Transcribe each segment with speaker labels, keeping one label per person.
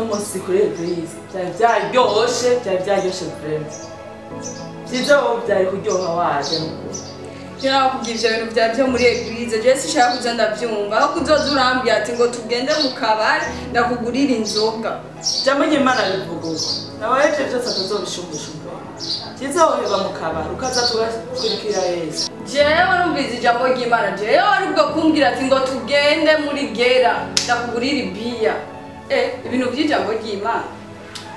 Speaker 1: Munsi kuri église byari byaryoshe, byari byaryoshe vraiment. Byiza wowe byari kuryoha waje n'ukuri.
Speaker 2: Je nakubwiye ivyo bintu vya vyo muri église, je sinshaka kuza ndavyumva. Aho kuzoza urambwira ati ngo tugende mu kabari ndakugurira inzoga.
Speaker 1: Jambo ry'Imana rivuga uko nawe ivyo vyose atazobishumbusha. Byiza woheba mu kabari ukaza tugakurikira Yesu.
Speaker 2: Jewe numvise ijambo ry'Imana, jewe aribwo kumbwira ati ngo tugende muri gera ndakugurira ibiya. Ibintu by'ijambo ry'Imana.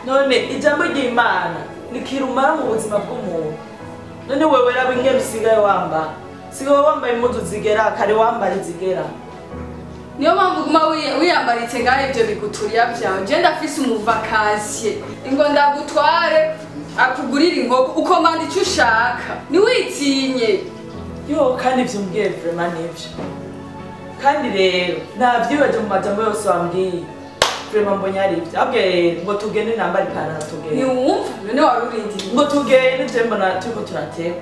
Speaker 1: None ijambo ry'Imana nikirumara mu buzima bw'umuntu. None wewe raba ingene usigaye wambara. Sigaye wambaye impuzu zigera kare wambara izigera.
Speaker 2: Niyo mpamvu uguma wiyambaritse ngaho ivyo biguturiya vyawe. Je ndafise umuvakasiye ngo ndagutware akugurira inkoko ukomanda icyo ushaka ntiwitinye.
Speaker 1: Yo kandi ivyo umbwiye vraiment nivyo. Kandi rero navyibaje mu majambo yose wambwiye. Vraiment mbonye ari ivyo. Abwiye rero ngo tugende nambara ipantaro tugende.
Speaker 2: Ntiwumva none wari urindiriye.
Speaker 1: Ngo tugende je mbona turiko turateba.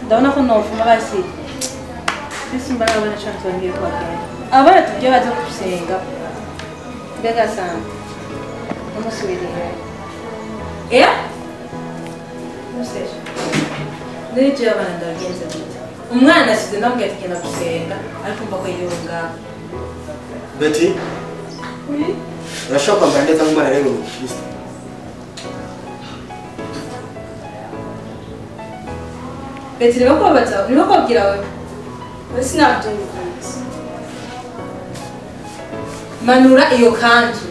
Speaker 3: Ndabona ko nofuma basi bisimbara abana cyane twongeye kwakira abana tujye baza gusenga mbega sana umusubiriye museje n'ibyo abana ndabigenza gute umwana asize ndamubwira ati genda gusenga ariko mva ko yiyunga.
Speaker 4: Betty, urashobora kwambara neza nk'umwana rero mu Kristo.
Speaker 3: Betty, niba kubabaza, niba kubabwira we.
Speaker 2: We sinabyumvise.
Speaker 3: Manura iyo kanzu.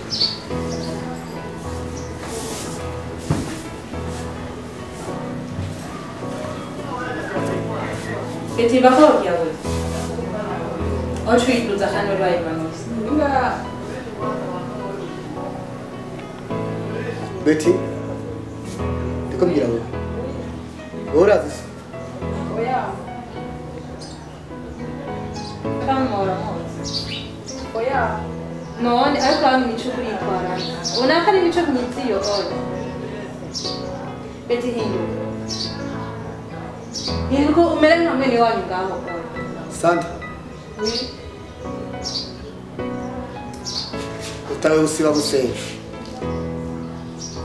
Speaker 3: Betty, niba kubabwira we. Ocho hano rwayimanuza.
Speaker 4: Betty, ndikubwira we. Urazi se?
Speaker 3: Oya. Oya. None ariko hano imico kuritwara. Ubona ko ari imico myiza iyo oya. Betty hinduka. Hinduka umere nka mwene wanyu ngaho oya.
Speaker 4: Sandra.
Speaker 3: Oui.
Speaker 4: Utawe usiba gusenga.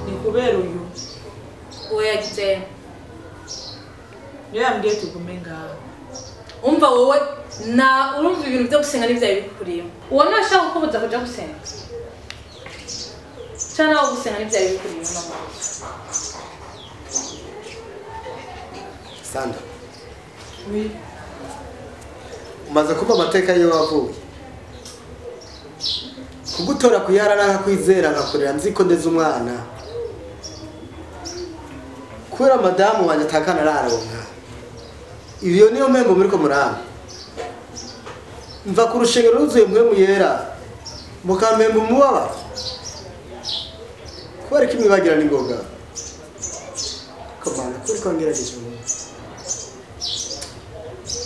Speaker 1: Ni kubera uyu.
Speaker 3: Oya giteye.
Speaker 1: Niyo yambwiye tugume ngaho.
Speaker 3: Umva wowe na urumva ibintu byo gusenga n'ivyari bikurimo. Uwo nashaka kukubuza kuja gusenga. Cyane aho gusenga n'ivyari bikurimo mama.
Speaker 4: Sandra.
Speaker 1: Oui.
Speaker 4: Umaze kuba amateka yo wavuye. Kugutora kuyara nkakwizera nkakorera nzi ko ndeze umwana. Kubera madamu wanje atakana araronka. Iyo niyo mpembo muri ko muraba. Mva ku rushengero ruzuye mpwemu yera mukampemba umubabaro. Kubera ko imwibagira n'ingoga. Komana kuri ko ngerageje umunsi.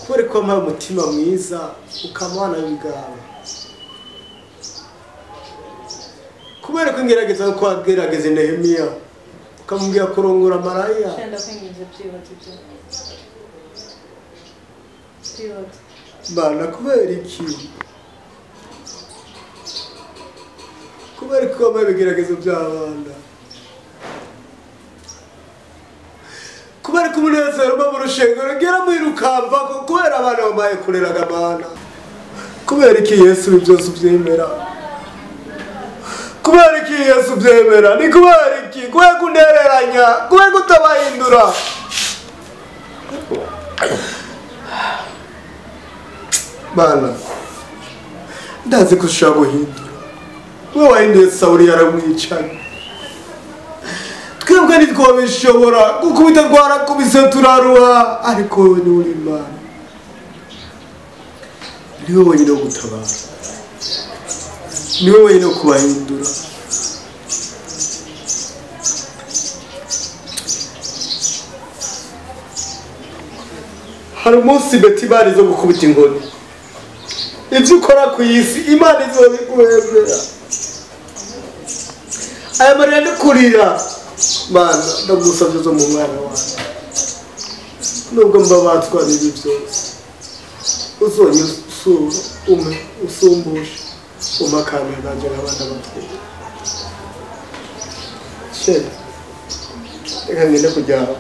Speaker 4: Kubera ko wampaye umutima mwiza ukamana w'ibigaba. Kubera ko ngerageza ko wagerageze Nehemiya ukamubwira kurongora maraya.
Speaker 3: Ndakwinginze byibaze ibyo. Byibaze.
Speaker 4: Bana kubera iki? Kubera ko wampaye ibigeragezo by'abana. Kubera ko umunezero uba mu rushengero ngera mwirukamva ko kubera abana bamaye kureraga amana. Kubera iki Yesu ibi byose ubyemera? Kubera iki Yesu ubyemera? Ni kubera iki? Kubera kuntereranya, kubera kutabahindura. Bana, ndazi ko ushobora guhindura. We wahinduye Sawuli yaramwicanye. Twebwe ntitwabishobora gukubita twarakubise turaruha, ariko wowe ni uri Imana. Ni wowe wenyine wo gutabara. Ni wowe wenyine wo kubahindura. Hari umunsi Beti bari zo gukubita inkoni. Ibyo ukora ku isi Imana izobiguhembera. Aya marira ndi kurira. Mana ndagusabye zo mu mwana wawe. Nubwo mbabatswa n'ibi byose. Uzonyusura ume usumbushe umakame nanje n'abana bapfuye. Shit. Reka ngende kuryama.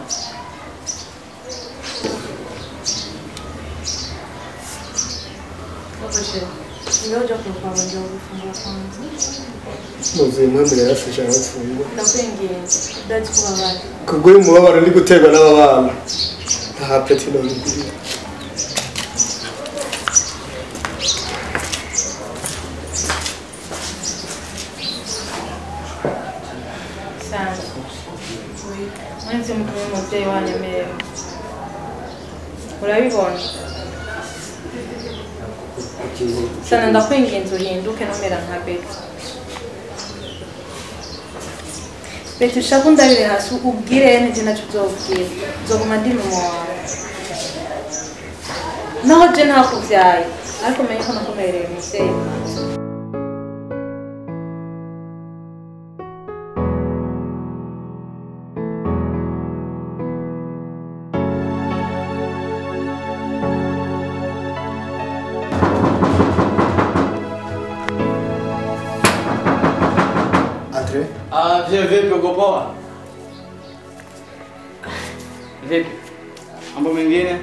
Speaker 3: Ngoja kukwambia gufungura kwanza.
Speaker 4: Muzuye mwembe yarafashe arafungura.
Speaker 3: Ndakwinginze ndazi kubabara.
Speaker 4: Kugura umubabaro ndi guterwa n'aba bana. Nta peti nobigirira.
Speaker 3: Sana. Mwenzi mtume umuvyeyi wanyemerera. Urabibona? Sana ndakwinginze uhinduke numera nka Betty. Betty ushaka undabire hasi ubwire nje naco uzobwira. Nzoguma ndi mama wawe. Naho je ntakuvyaye ariko menye ko nakumereye umuvyeyi mwiza.
Speaker 5: Vipi uko poa? Vipi? Mambo mengine?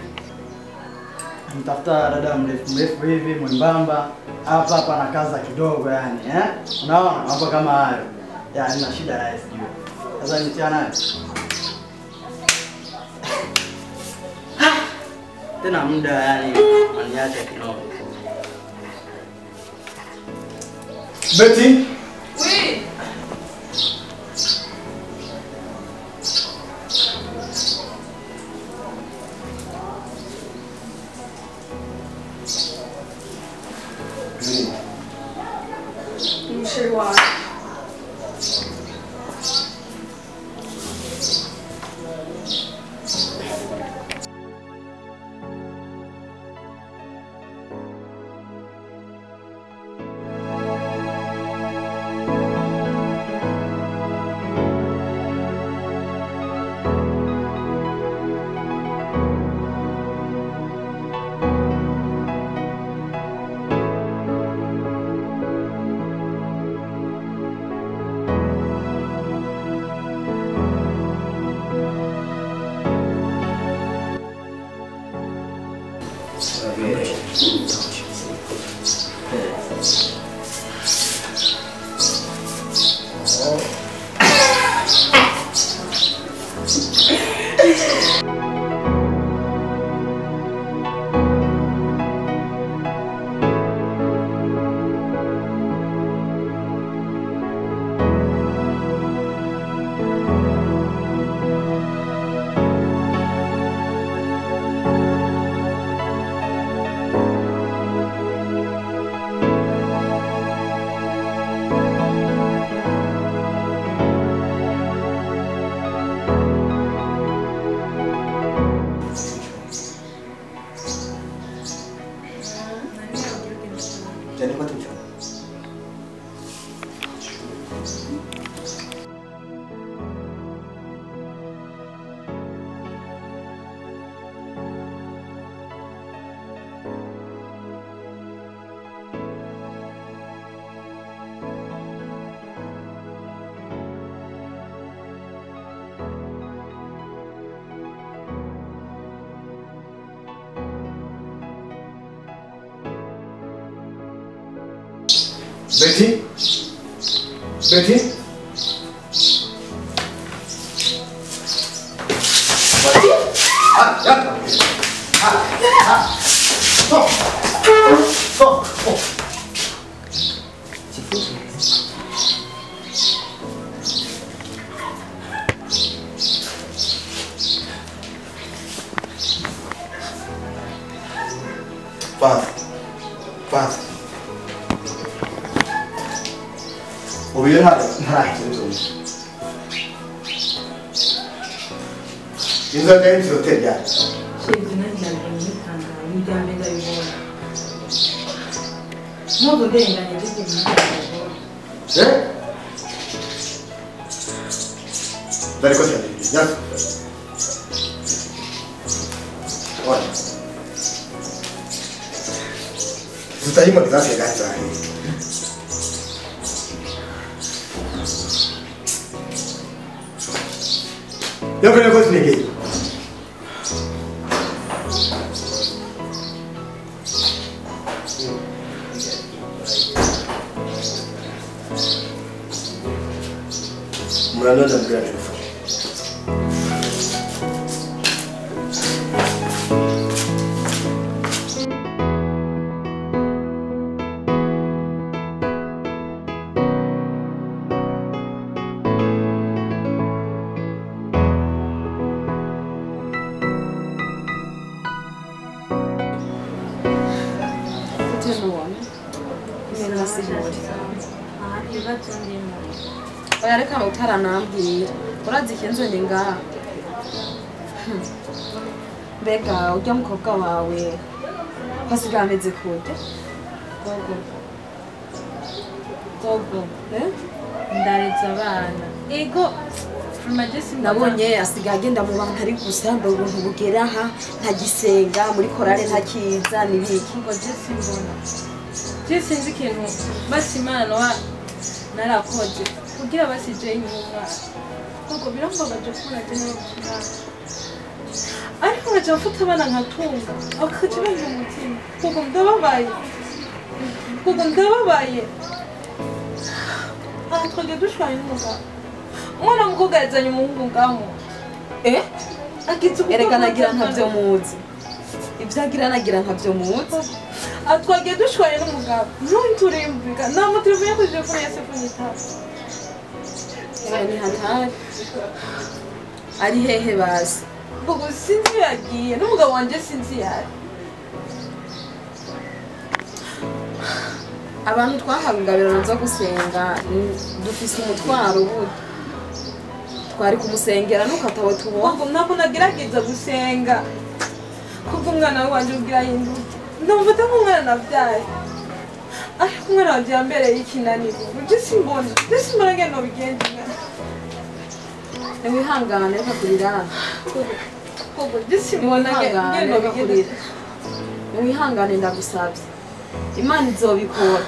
Speaker 6: Mtafuta dada mrefu mrefu hivi mwembamba hapa hapa na kaza kidogo yani, eh? Unaona mambo kama hayo. Yaani na shida naye sijui. Sasa nitia naye. Tena muda yani aniache kidogo.
Speaker 4: Betty?
Speaker 2: Oui. Umusheri wawe.
Speaker 4: Jana kwa telefone. Betty? Betty? Fast. Fast. Inzoga y'inzote ya.
Speaker 3: Shezi nanjye nitangara n'ibyambe ndabibona. Nubwo ndenganye ndetse ndabibona.
Speaker 4: Eh? Dale cosa. Ya. Oya. Zitayimo zasigaye. Yo creo que es Miguel. Murano ndabwira telefone.
Speaker 7: Oya reka utaranambwira urazi ikinzonye ngaha mbega urya mukobwa wawe ko asigaye ameze kute
Speaker 3: gogo gogo ndaretse abana ego
Speaker 7: nabonye asigaye agenda mu bantu ari gusa mbe ubuntu bugera aha ntagisenga muri korale ntakiza nibiki
Speaker 3: ngo je simbona je sinzi ikintu basi Imana wa narakoze kugira basije inyuma kuko birambabaje kubona je n'abakina ariko ngaca mfata abana nkatunga akaca banje umutima kuko ndababaye aha twagiye dushwanye n'umugabo umwana w'umukobwa yazanye umuhungu ngaho
Speaker 7: erega nagira ntabyo muzi ibyo agira nagira ntabyo muzi
Speaker 3: twagiye dushwanye n'umugabo ntuturembika nta mutelefone yakoze telefone ya sefone itatu
Speaker 7: ni hatari ari hehe bazi
Speaker 3: ubwo sinzi iyo yagiye n'umugabo wanjye sinzi iyo ari
Speaker 7: abantu twahawe ingabirano zo gusenga dufise umutwaro ubu twari kumusengera nuko atawe tubona
Speaker 3: ntabwo nagerageza gusenga kuko umwana we wanjye ubwira ahinduke ndamufata nk'umwana nabyaye ariko umwana wanjye yambereye ikinaniro ujye simbona ngeno bigenze
Speaker 7: ntiwihangane reka kurira
Speaker 3: ujye simbona ngeno bigenze
Speaker 7: ntiwihangane ndagusabye Imana izobikora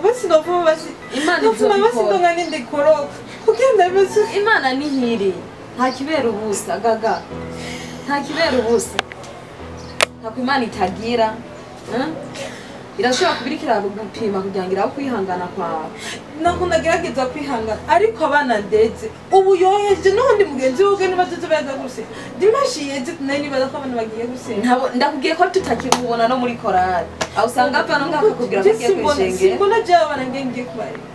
Speaker 3: basi ndovuma basi
Speaker 7: Imana izobikora
Speaker 3: basi ndonga nindikoroka kugenda basi
Speaker 7: Imana nihiri nta kibera ubusa gaga nta kibera ubusa ntako Imana itagira irashobora kubirikira gupima kugira ngo irabe kwihangana kwawe
Speaker 3: ntabwo nagerageza kwihangana ariko abana ndetse ubu yoheje n'undi mugenzi we niba tuzi baza gusenga dimashi yeze nayo nibaza ko abana bagiye gusenga
Speaker 7: ndakubwiye ko tutakimubona no muri korali aho usanga apfa no ngaho akakubwira ko agiye kwishengera
Speaker 3: simbona jewe abana ngiye kubareba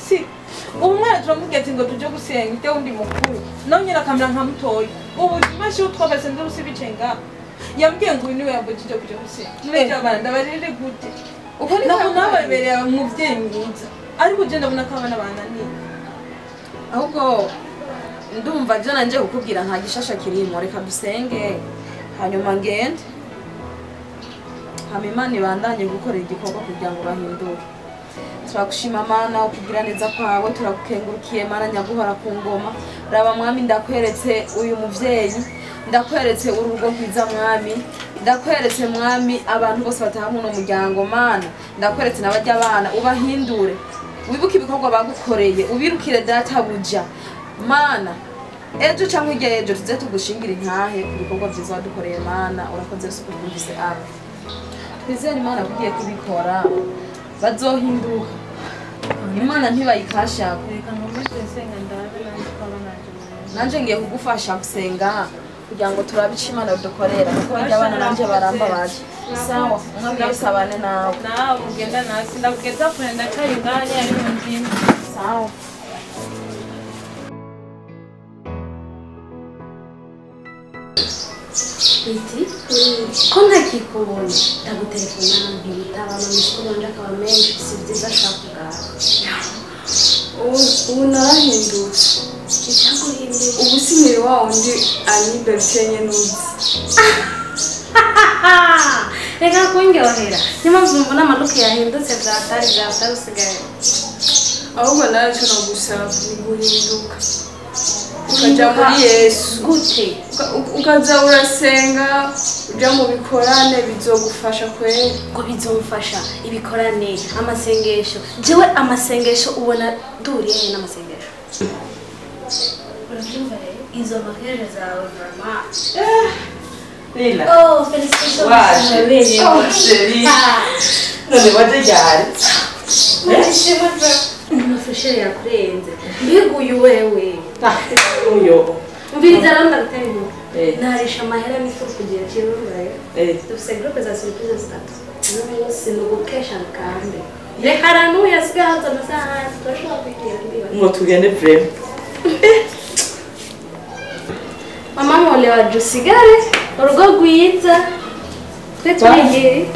Speaker 3: si ubu mwana turamubwira ati ngo tuje gusenga ite wundi mukuru nawe nyine akamera nka mutoya ubu dimashi utwabasenze bose bicaye ngaho yambwiye ngo uyu niwe yambujije kuja gusenga none abana ndabarere gute
Speaker 7: uko niko
Speaker 3: ntabwo nababereye umuvyeyi mwiza ariko je ndabona ko abana bananiye
Speaker 7: ahubwo ndumva je nanje kukubwira nta gishasha kirimo reka dusenge hanyuma ngende Hama Imana ibandanye gukora igikorwa kugira ngo bahinduke. Turagushima Mana ukugira neza kwawe, turagukengurukiye Mana nyaguhora ku ngoma. Raba mwami ndakweretse uyu muvyeyi, ndakweretse urugo rwiza mwami, ndakweretse mwami abantu bose bataha muno muryango Mana, ndakweretse n'abajya abana ubahindure. Wibuke ibikorwa bagukoreye, ubirukire databuja. Mana ejo cyangwa hirya y'ejo tuze tugushingira intahe ku bikorwa byiza wadukoreye Mana, urakoze Yesu kutumvise amen. Twizere Imana kugiye kubikora bazohinduka. Imana ntibayikashaka.
Speaker 3: Reka nkomeze nsenga ndabe nanjye ko abana banje
Speaker 7: Nanje ngiye kugufasha gusenga kugira ngo turabe ico Imana dukorera kuko barya abana nanje barambabaje. Sawa, umwami Yesu abane nawe.
Speaker 3: Nawe ugenda nasi ndakugeza kure ndacari nganya ari mu ndimi.
Speaker 7: Sawa.
Speaker 8: Iti ko ntakikubona ndagutelefona ntibitaba amamisikuru wanje akaba menshi si byiza ashaka ubwawe.
Speaker 2: Ubu narahindutse.
Speaker 8: Icyaguhinduye
Speaker 2: Ubu sinkiri wa wundi Annie Bertier nyene uzi.
Speaker 8: Reka kundyohera niyo mpamvu mbona amaluke yahindutse vyatari vyatari usigaye.
Speaker 2: Ahubwo nawe ico nogusaba ni guhinduka ukaja muri Yesu.
Speaker 8: Gute?
Speaker 2: Ukaza urasenga uja mu bikorane bizogufasha kweri.
Speaker 8: Ngo bizomfasha ibikorane amasengesho? Jewe amasengesho ubona duhuriye he n'amasengesho? Urabyumva rero izo mariage zawe vraiment.
Speaker 1: Lila.
Speaker 8: Oh, félicitations.
Speaker 1: Waje. Oh, chérie. None waje ryari?
Speaker 8: Nishimwe amafashere yakurenze. Mbega uyu wewe.
Speaker 1: Ah, uyo.
Speaker 8: Umviriza rero ndagutera inkuru.
Speaker 1: Eh.
Speaker 8: Narisha amahera n'ifu kugira kirunga rero.
Speaker 1: Eh.
Speaker 8: Dufise groupe za surprise zitatu. Uno munsi ni ugukesha nkambe. Reka ranu yasigaye haza amasahani turashobora kwigira ndiba.
Speaker 1: Ngo tugende vraiment.
Speaker 8: Mama mole waje usigare urugo rwiza twe turigire.